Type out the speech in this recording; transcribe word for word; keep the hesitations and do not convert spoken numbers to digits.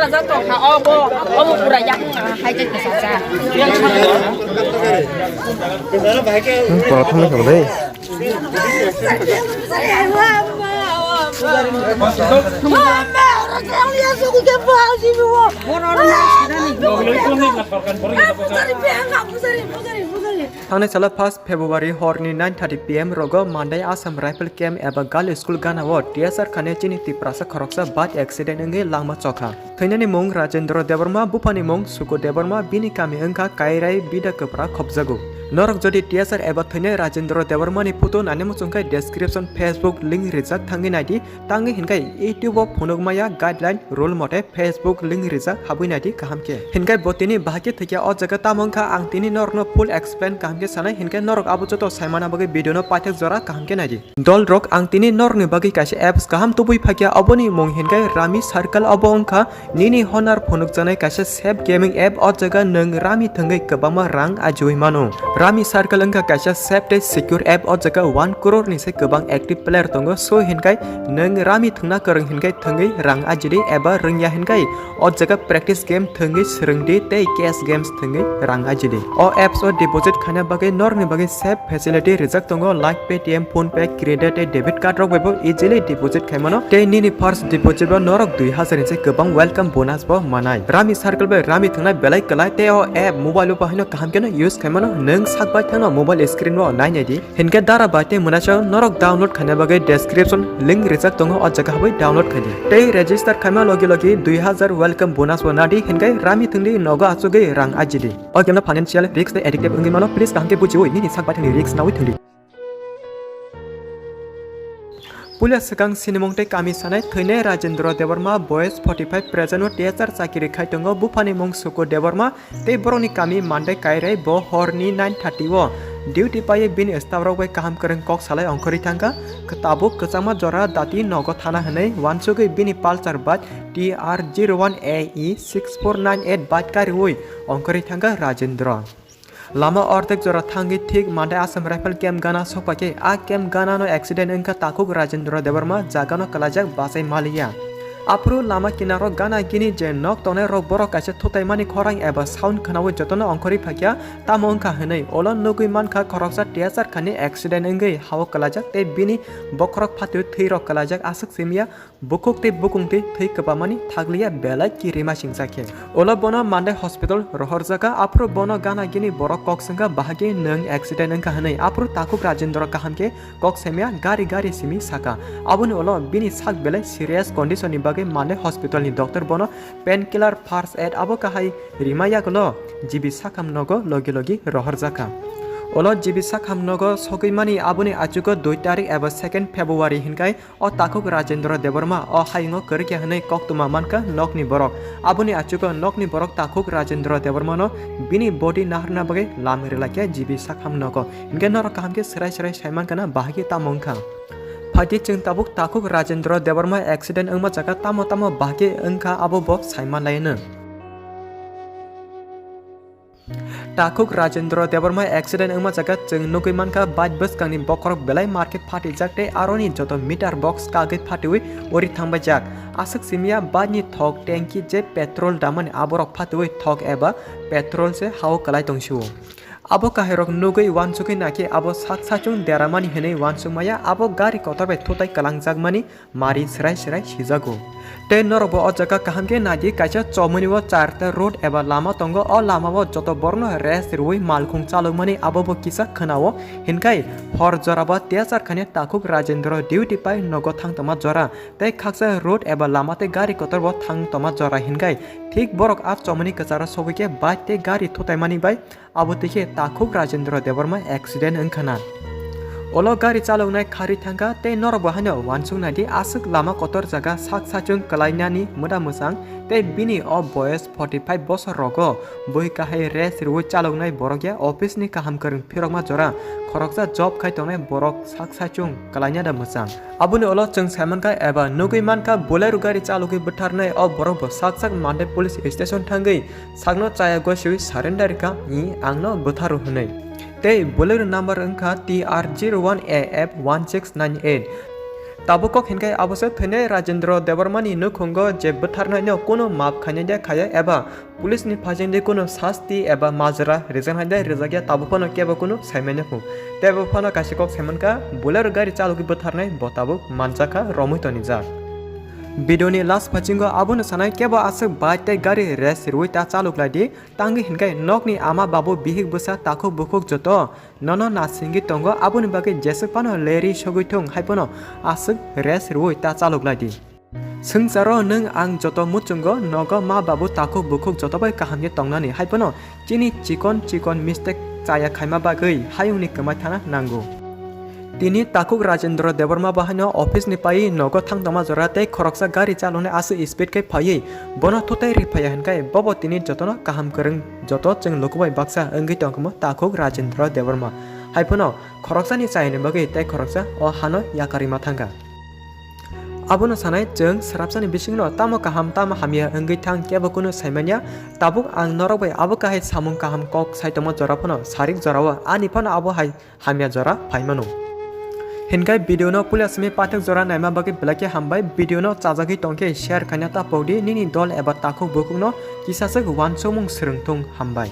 Tokha obo, obo pura yang hai je kisa sa. Tolok thangwi kha dei. Thangnai salo first February horni nine thirty P M rogo Mandai Assam Rifle Camp eba Girl School ganao T S R khane chini Tiprasa khoroksa bike accident wngwi langma chokha. Thwinani mung Rajendra Debbarma, buphani mung Suku Debbarma, bini kami wngkha Kairai Bida Kwpra khopjago. Norok jodi T S R eba thwinai Rajendra Debbarmani photo naina muchungkhe description Facebook link rijak thangwi naidi, tangwi hinkhe YouTube o phunukmaya guideline rule mote Facebook link rijak habwi naidi kaham khe. Hinkhe bo tini bahai khe thwikhe o jaga tamo wngkha ang tini norokno full explain kaham khe sanai hinkhe norok abo joto saimana bagwi video no paithak jora kaham khe naidi. Dol rok ang tini norokni bagwi kaisa apps kaham tubui phaikha oboni mung hinkhe Rami Circle obo wngkha nini honar phunukjaknai kaisa safe gaming app o jaga nwng Rami thwngwi kwbangma rang ajiui mano. Rami Circle wngkha kaisa safe tei secure app o jaga one crore ni se kwbang active player tongo so hinkhe nwng Rami thwngna kwrwng hinkhe thwngwi rang ajidi eba rwngya hinkhe o jaga practice game thwngwi swrwngdi tei cash games thwngwi rang ajidi. O apps o deposit khaina bagwi norokni bagwi safe facility rijak tongo like Paytm, PhonePe, credit tei debit card rok bai bo easily deposit khai mano tei nini first deposit o norok dui hazar ni se kwbang welcome bonus bo manai. Rami Circle bai Rami thwngnai belai kwlai tei o app mobile o bahaino kaham kheno use khai mano nwng sak bai thangno mobile screen o nai nai di. Hinkhe dara bai tei mwnaisa norok download khaina bagwi description link rijak tongo o jaga habwi download khai di. Tei register khaima logi logi dui hazar welcome bonus bo nadi hinkhe Rami thwngdi nogo achugwi rang ajidi. O game no financial risk tei addictive wngwi mano please kaham khe bujiui nini sak baithangni risk naui thwngdi. Puila swkang sinimung tei kami sanai thwinai Rajendra Debbarma boyes forty five present o T S R chakiri khai tongo buphani mung Suku Debbarma tei borokni kami Mandai Kairai bo horni nine thirty o duty paiwi bini staff rok bai kaham kwrwng kok salai ongkhorwi thangkha. Tabuk kwchangma jora dati nogo thana hwnwi uansugwi bini Pulsar bike T R zero one A E six four nine eight bike kariui ongkhorwi thangkha Rajendra. Lama ordek jora thangwi thik Mandai Assam Rifle camp gana sokpaikhe a camp gana no accident wngkha takhuk Rajendra Debbarma jagano kwlaijak bachai maliya. Aphuru lama kinaro gana gini je nok tongnai rok borok kaisa thutaimani khorang eba sound khwnaui jotono ongkhorwi phaikha tamo wngkha hwnwi ulo nugwi mankha khoroksa T S R khani accident wngwi hao kwlaijak tei bini bokhorok phatwi thwi rok kwlaijak aswk simiya. Bukhuk tei bukung twi thwi kwbamani thakliya belai kirima singsa khe. Ulo bono Mandai hospital rohorjaka, aphuru bono gana gini borok kok swngkha bahagi nwng accident wngkha hwnwi, aphuru takhuk Rajendra kaham khe kok semya gari gari simi saka. Aboni ulo bini sak belai serious condition ni bagwi Mandai hospital ni doctor bono painkiller first aid abo kahai rima yagulo G B Sakham nogo logi logi rohorjaka. Ulo G B Sakham nogo sogwi mani aboni achugo dui tarik eba second February hinkai O takhuk Rajendra Debbarma o hayungo kwrwikya hwnwi koktwma mankha nokni borok. Aboni achugo nokni borok takhuk Rajendra Debbarmano bini body naharna bagwi lam rwlaikha G B Sakham nogo. Hinkhe norok kaham khe swrai swrai saimankha na bahai khe tamo wngkha. Phaidi chwng tabuk takhuk Rajendra Debbarma accident wngma jaga tamo tamo bahai khe wngkha abo bo saimanlaino. Takhuk Rajendra Debbarma accident wngma jaga chwng nugwi mankha bike bwskangni bokhorok belai market phatijak tei aroni joto meter box kagwi phatiwi ori thangbaijak. Aswk simiya bike ni thok tanki je petrol damani aborok phatiwi thok eba petrol se hao kwlai tongsio. Abo kahairok nugwi uansugwi nakhe abo sak sachung deramani hwnwi uansukmaya abo gari kotor bai thutai kwlangjakmani mari swrai swrai sijago. Tei norokbo o jaga kaham khe naidi, kaisa chomoni o charta road eba lama tongo, o lama o joto borokno rest rwui malkhung chalokmani abo bo kisa khwnao, hinkhai hor jorabo tiyachar khani takhuk Rajendra duty pai nogo thang tongma jora, tei khaksa road eba lama tei gari kotor bo thang tongma jora hinkhai thik borok a chomoni kwcharo sogwi khe bike tei gari thutaimani bai Abo twi khe takhuk Rajendra Debbarma accident wngkha na. Ulo gari chaloknai kharwi thangkha tei norokbo haino uansuk naidi aswk lama kotor jaga sak sachung kwlainani mwda mwchang tei bini o boyes forty five bosor rogo bui kahai rest rwui chaloknai borok ya office ni kaham kwrwng phirokma jora khoroksa job khai tongnai borok sak sachung kwlainada mwchang. Aboni ulo chwng saimankha eba nugwi mankha Bolero gari chalogwi bwtharnai o borokbo sak sak Mandai police station thangwi Sakno chaya gosiwi surrender rikha, i angno bwtharo hwnwi. Tei Bolero number wngkha T R zero one A F one six nine eight. Tabuk kok hinkhe abo se thwinai Rajendra Debbarma ni nukhungo je bwtharnai no kunu maap khainai de khaya eba police ni phajeng de kunu sasti eba majra rijak nai de rijak ya tabuk phano kebo kunu saimanya phu. Tebo phano kaisa kok saimankha Bolero gari chalogwi bwtharnai bo tabuk manjakha romwi tonijak. Video ni last phasingo abono sanai kebo aswk bike tei gari race rwi ta chalok lai di. Tangwi hinkhe nokni ama babu bihik bwsa takhuk bukhuk joto nono nasingwi tongo, aboni bagwi jeswk phano leri sogwi thung hai phano aswk race rwi ta chalok lai di. Swngcharo nwng ang joto muchungo nogo ma babu takhuk bukhuk joto bai kaham khe tongnani hai phano chini chikon chikon mistake chaya khaima bagwi hayungni kwmai thana nango. Tini takhuk Rajendra Debbarma bahaino office ni pai nogo thang tongma jora tei khoroksa gari chaloknai aswk speed khe phaiwi bono thutai rwi phaiya hinkhe bobo tini jotono kaham kwrwng joto chwng luku bai baksa wngwi tongkhamu takhuk Rajendra Debbarma. Hai phano khoroksani chayani bagwi tei khoroksa o hano yakarwi ma thangkha. Abono sanai chwng srapsani bisingno tamo kaham tamo hamya wngwi thang kebo kunu saimanya. Tabuk ang norok bai abo kahai samung kaham kok sai tongma jora phano sarik jorao ani phano abo hai hamya jora phaimano. Hinkhe video no puila simi pathak jora naima bagwi belai khe hambai. Video no chajagwi tongkhe share khaina ta pokdi nini dol eba takhuk bukhukno kisaswk uansukmung swrwng thung hambai.